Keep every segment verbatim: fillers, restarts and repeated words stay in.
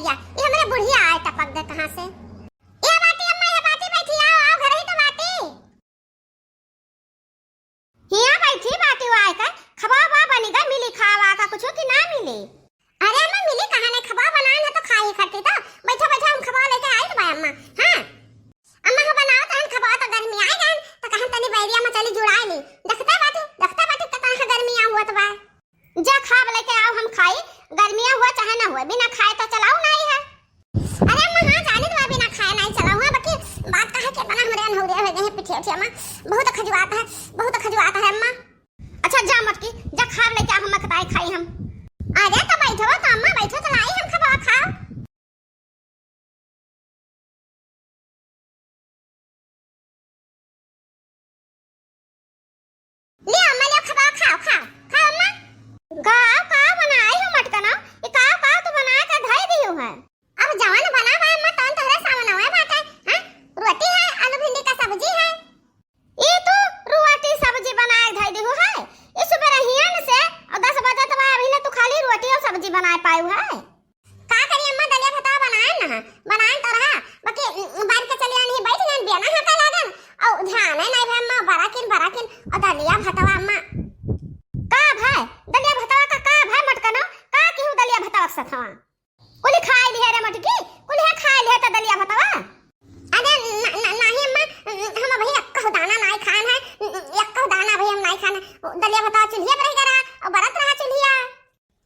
या, ये हमरे बुढ़िया आए टपक गए कहाँ से। ये बाटी अम्मा, ये बाटी बैठी, आओ, आओ, घर ही तो बाटी। हियाँ बैठी बाटी आए के, खबा बा बनी गा, मिली खावा का कुछ कि ना मिली? अरे अम्मा, मिली कहाँ नहीं, खबा बनाए ना तो खाई खरती तो। बैठो, बैठो, हम खबा लेके आए तो बा अम्मा। हाँ। अम्मा हो बनाओ तहन खबा तो गर्मी आए गन, तो कहन तनी बैरिया में चली जुड़ाए ली। देखते बाटी, देखते बाटी तो कहाँ गर्मी आ हुआ तो बा। जा खाब लेके आओ, हम खाई, गर्मिया हुआ चाहे ना हुआ, बिना खाए तो चलाऊ नाई है। अरे अम्मा, हाँ, जाने तो बिना खाए नाई चलाऊ है, बाकी बात का है कि इतना हमरे अनहौरिया हो गए हैं पिठिया उठिया में, बहुत खजुआत है, बहुत खजुआत है अम्मा। अच्छा जा मटकी, जा खाब लेके आओ, हम कताई खाई हम। अरे तो बैठो तो अम्मा, बैठो तो लाई हम खबा खाओ। ले अम्मा, ले खबा खाओ, खाओ, खाओ अम्मा। का, का बनाए हो मटकनो? ये का, का तो बना के धई दियो है? अब जवन बना बा अम्मा, तवन तोहरे सामने हुए बाटे, हाँ? रोटी है, आलू भिंडी का सब्जी है। ई तू रोटी सब्जी बनाए धई दिहु है? ई सुबह रहियन से और दस बजे तक अभी ना तू खाली रोटी और सब्जी बनाए पायु है। का करी अम्मा, दलिया भतवा बनाए ना, बनाए तो रहा, बाकी, उम, बाहर के चली आनी, बैठ गए, बियाना हाका लागल, और ध्यान है नहीं भाई अम्मा, बरा किन, बरा किन, और दलिया भतवा अम्मा। का भाई, दलिया भतवा का, का भाई मटकनो, का किहू दलिया भतवा के सथवा? कुली खाए लिहे रे मटकी, कुली है खाए लिहे तो दलिया भतवा। अरे न-, न-, नहीं अम्मा, हम अभी एक्कहु दाना नहीं खान है, एक्कहु दाना अभी हम नहीं खान है। दलिया भतवा चुल्हिया पर रही करा, और बरत रहा चुल्हिया।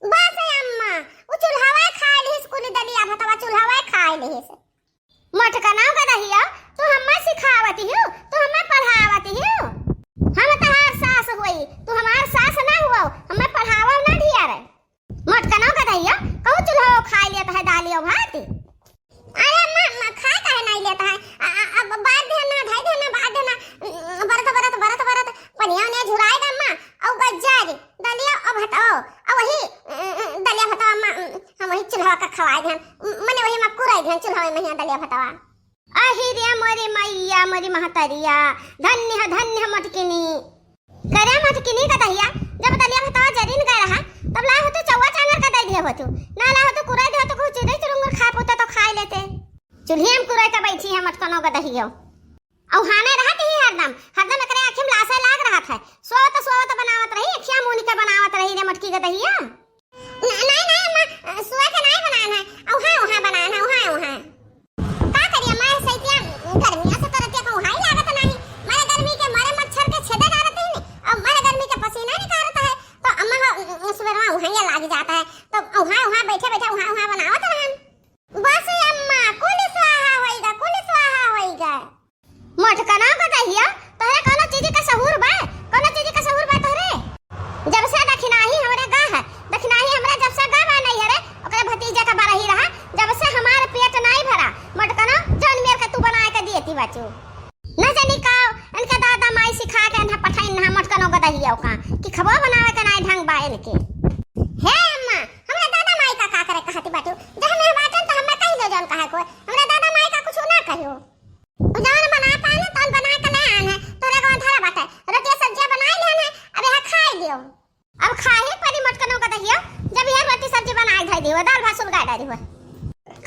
बस अम्मा, उ चुल्हवा खाए लिहिस, कुली दलिया भतवा चुल्हवा खाए लिहिस। मटकनौ गदहिया, तू हम्मे सिखावत हियो, तू हम्मे पढ़ावत हियो। हम तहार सास होई, तू हमार सास ना हुआ, हम्मे पढ़ावा ना ढिया रे। मटकनौ गदहिया, कहूँ चुल्हो खाए लेत है दालियो भात। अरे अम्मा, अम्मा, खाए काहे नहीं लेत है? आ, आ, अब बार देना, धाई देना, बार देना, बरत, बरत, बरत, बरत, पनिया उनिया झुराए गा अम्मा, औ गज्जा रे। दलिया अउ भतवा, अउ वही, उम, उम, दलिया भतवा मा, उम, हम वही चुल्हवा का खवाए देहन, उम, मने वही मा कुराई देहन चुल्हवा में हियाँ दलिया भतवा। अहि रे मोरी मैया, मोरी महतरिया, धन्य ह, धन्य ह मटकिनी। करे मटकिनी गदहिया, जब दलिया भतवा जरिन गए रहा, तब ला होतू चौवा चांगर का दे दिए होतू, ना ला होतू कुराई दे होतू, कुछ चिड़ै चुरुंगुर खा पोते तो खाए लेते। चुल्हिया में कुराई का बैठी है मटकनौ गदहियो। औहाने रहत ही हरदम, हरदम एकरे आँखी में लासे लाग रहत है। सोवत सोवत बनावत रही, अँखिया मून के बनावत रही रे मटकी गदहिया। न-, नहीं, नहीं अम्मा, सोए के नहीं बनान है, औहाँ, औहाँ बनान है, औहाँ, औहाँ। का करी अम्मा, सैतिया गर्मिया से तरतिया का औहाँ ही लागत नहीं। मारे गर्मी के मारे मच्छर के छेदे डालत ही नहीं, और मारे गर्मी के पसीना निकालत है, तो अम्मा हो, सुबह औहाँ ही लाग जाता है, तो औहाँ, औहाँ बैठे बैठे औहाँ, औहाँ बनावत रहन। बस अम्मा, कुल स्वाहा होइगा, कुल स्वाहा होइगा। मटकनौ गदहिया, तोहरे कौनो चीज का सहूर बा? कौनो चीज का सहूर बा तोहरे? जब से दखिनाही हमरे गा है, दखिनाही हमरे जब से गा बा नहीं हरे, ओकरे भतीजे का बरही रहा, जब से हमार पेट नहीं भरा। मटकनौ, जौन मेर के तू बनाए के दिए थी बच्चू। न जानी का, इनके दादा माई सिखा के इन्हें पठाइन ना मटकनौ गदहिया का, कि खबो बनावे के नाई ढंग बा इनके। हे अम्मा, हमरा दादा माई का, का करे कहती बाटू? जब हमें बाटन तो हमें कही दो जौन कहे को। हमरा दादा माई का कुछ ना कहियो। जौन बना पाए ना, तौन बना के ले आन है। तोरे को धरा बाटे। रोटिया सब्जिया बनाई लेन है, अब यहाँ खाई लियो। अब खाही परी मटकनौ गदहिया, जब यह रोटी सब्जी बनाए धई दी हो, दाल भात सुलगाए डाली हो।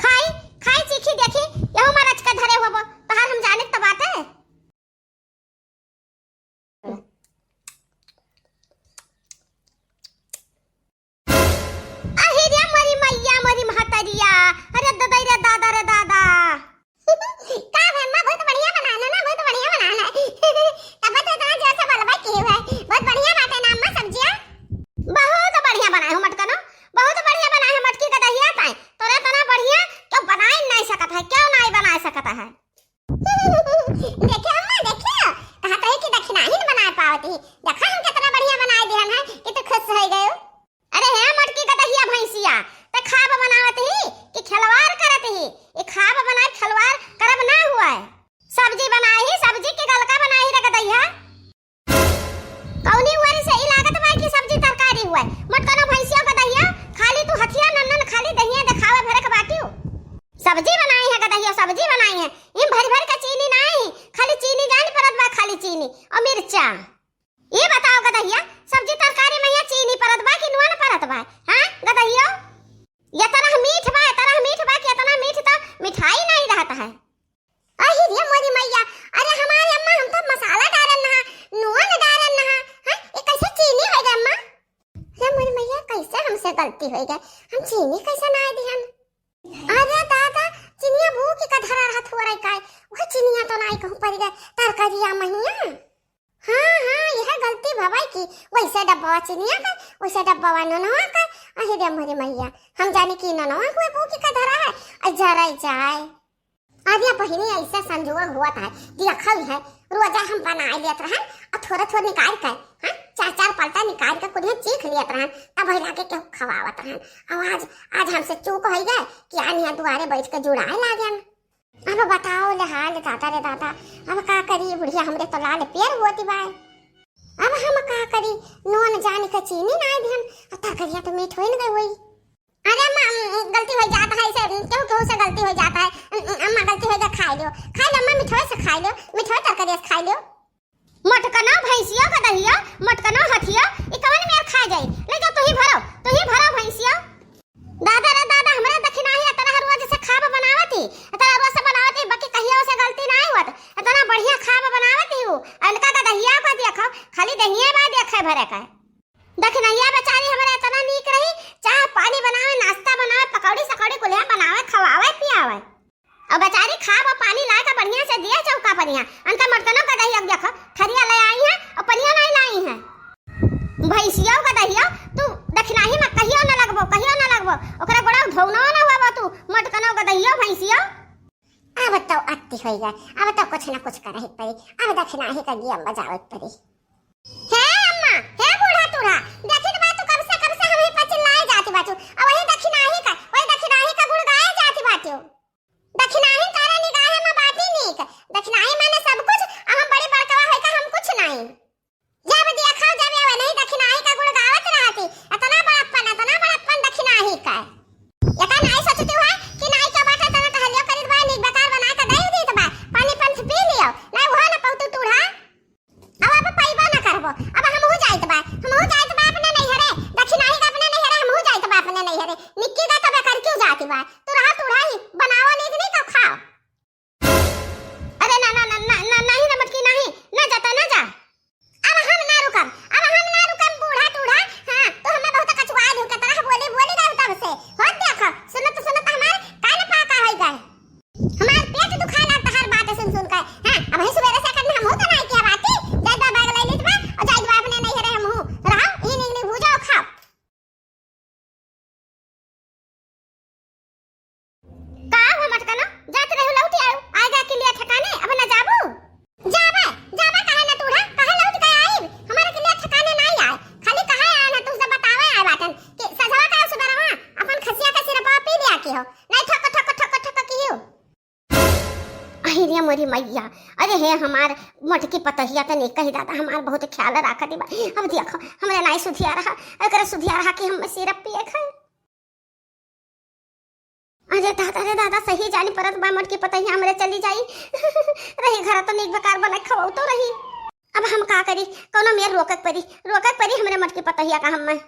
खाई, खाई चीखी देखी, यहू मरच के धरे होबो, तहार हम जानित तो बाटे। अहि रे मोरी मैया, मोरी महतरिया, अरे ददई रे दादा रे दादा। का भे अम्मा, बहुत बढ़िया बनाना ना, बहुत बढ़िया बनाना। तब तो इतना जोर से बोलबे की हुआ है। बहुत बढ़िया बाटे ना अम्मा सब्जिया। बहुत बढ़िया बनाए हो मटकनौ, बहुत बढ़िया बनाए हो मटकी गदहिया ताई। तोरे इतना बढ़िया क्यों बनाए नहीं सकत है, क्यों नहीं बनाए सकत है? देखियो अम्मा, देखियो, कहा तो है कि दखिनाही न बनाए पावत ही। देखा हम कितना बढ़िया बनाए दिहन है कि तू खुश हो गयो। अरे हे मटकी गदहिया भैंसिया, ते खाब बनावत ही कि खिलवाड़ करत ही? ये खाब बनाए खिलवाड़ करब ना हुआ है। सब्जी बनाए ही, सब्जी के गलका बनाए ही रे गदहिया। कौनी उहरी से ई लागत बा कि सब्जी तरकारी हुआ है। मटकनौ भैंसिया गदहिया, खाली तू हथिया नन्नन खाली दहिया देखावे भरे के बाटियो। सब्जी बनाई है गदहिया, सब्जी बनाई है। इम भरी भरी का चीनी नाई, खाली चीनी जान परत बा, खाली चीनी और मिर्चा। ये बताओ गदहिया, सब्जी तरकारी में यहाँ चीनी परत बा कि नून परत बा? हाँ गदहियो, ये तरह मीठ बा, ये तरह मीठ बा कैसे हमसे गलती होइ गए, हम चीनी कैसे नाहीं दिहन? अरे दादा, चिनिया बूकी का धरा रहत हो रही काय, वह चिनिया तो नाहीं कहूँ पड़ गए, तरकरिया महिया। हाँ, हाँ, यह गलती भवाई की, वैसे डब्बा चिनिया का, वैसे डब्बा ननवा का। अहे रे मोरी मैया, हम जानी कि ननवा हुए बूकी का धरा है, अ जराई जाए। अरे बहिनी, ऐसे संजोग हुआ था, देखल है, रोजा हम बनाए लेत रहन, और थोड़ा थोड़ा निकाल के, हाँ, चार चार पलटा निकाल के कुछ चीख लेत रहन, तब वही लागे केहू खवावत रहन। और आज, आज हमसे चूक होइ गए कि आनिया दुआरे बैठ के जुड़ाए लागन। अब बताओ ले हाल दादा रे दादा, अब का करी, बुढ़िया हमरे तो लाल पेर होती बाय। अब हम का करी, नून जान के चीनी नाहीं दिहन, अब तरकरिया तो मीठ होइन गई होई। अरे अम्मा, अम, गलती होइ जात है, इसे, अम, केहू केहू से गलती होइ जात है। अम, अम, अम्मा गलती होइ गई, खाइ लियो, खाइ लियो अम्मा, मिठवे से खाइ लियो, मिठवे तरकरिया से खाइ लियो। मोटकनो भैंसियो का दहियो, मोटकनो हथियो, ई कवन मेर खाइ जाई? ले जाओ, तुही भरो, तुही भरो भैंसियो। दादा रे दादा, हमरे दखिनाही इतना रोज से खाब बनावत ही, इतना रोज से बनावत ही, बाकी कहियो से गलती नाहीं होत, इतना बढ़िया खाब बनावत ही उ। इनका का दहिया का देखो, खाली दहिया बा देखे भरे का। दखिनहिया बेचारी हमरे इतना नीक रही, चाह पानी बनावे, नाश्ता बनावे, पकौड़ी सकौड़ी कुलिया बनावे, खवावे पियावे। और बेचारी खाब और पानी लाए का बढ़िया से दिया चौका पनिया। अनका मोटकनो का दहिया देखो, थरिया ले आई है और पनिया नाहीं लाई है। भैंसियो का दहियो, तू दखिनाही में कहियो न लगबो, कहियो न लगबो, ओकरा गोड़ा धोनो न हुआ तू, मोटकनो का दहियो भैंसियो। अब तो अति होइ गए, अब तो कुछ न कुछ करही पड़ी, अब दखिनाही का गेम बजावे पड़ी। हे अम्मा, हे बूढ़ा टूढ़ा, देखित बा तू कब से, कब से हमही पर चिल्लाए जात बाटू, आ वही दखिनाही का, वही दखिनाही का गुण गाए जात बाटू। दखिनाही तारे निगाहे में बाटी नीक, दखिनाही माने सब कुछ, आ हम बड़ी बड़कवा होइका हम कुछ नाहीं। जब देखा जब ये वही दखिनाही का गुण गावत रहती, इतना बड़प्पन, इतना बड़प्पन दखिनाही का। एका नाहीं सोचती हुआ कि नाहीं का बाटे, तना टहलियो करित बा, नीक बेकार बनाए का दे दीत बा, पानी पंथ पी लियो, नाहीं वो न पौतू टूढ़ा। अब, अब पइबो न करबो। अब हमहू जाइत बा, हमहू जाइत बा अपने नैहरे, दखिनाही का अपने नैहरे, हमहू जाइत बा अपने नैहरे। निक्की का तबे कर क्यों जाती बा? तू रहा, तू रहा ही, बनाओ नीक नीक, तब खाओ। अरे ना, ना, ना, ना, ना, नहीं ना मटकी, नहीं, ना जाता, ना जा। अब हम ना रुकम, अब हम ना रुकम, बूढ़ा टूढ़ा। हाँ, तू हमें बहुत कचुआ दू के तरह बोली, बोली रहे तब से। होत देखो, सुनत, सुनत हमार कान पाका होइ गए। हमार पेट दुखाए लागत हर बात सुन सुन के। हाँ, अब ही सुबेरे से करने हम होत नाहीं किया बाती। जाइत बा बैग ले लीत बा और जाइत बा अपने नैहरे हमहू। रहो, ई निगनी भूजो खाओ। का हो मटकनो, जात रहू लौट आयो, आएगा किलिया ठिकाने, अब न जाबू? जाबे, जाबे काहे न टूढ़ा, काहे लौट के आइब? हमारे किलिया ठिकाने नाहीं आए, खाली कहे आए ना तुझसे बतावे आए बाटन कि सजवा का सुबेरवा अपन खसिया का सिरपा पी लिया की हो। नाहीं ठक, ठक, ठक, ठक कियो। अहि रे मोरी मैया, अरे हे हमार मोटकी पतोहिया तनी कही दादा, हमार बहुत ख्याल राखत बा। अब देखो, हमरे नाहीं सुधिया रहा, एकरे सुधिया रहा कि हम सिरप पिए खाए। अरे दादा रे दादा, सही जानी परत बा, मोटकी पतोहिया हमरे चली जाई। रही घर तो नीक बेकार बनाए खवाऊ तो रही। अब हम का करी, कौनो मेर रोकक परी, रोकक परी हमरे मोटकी पतोहिया का हम।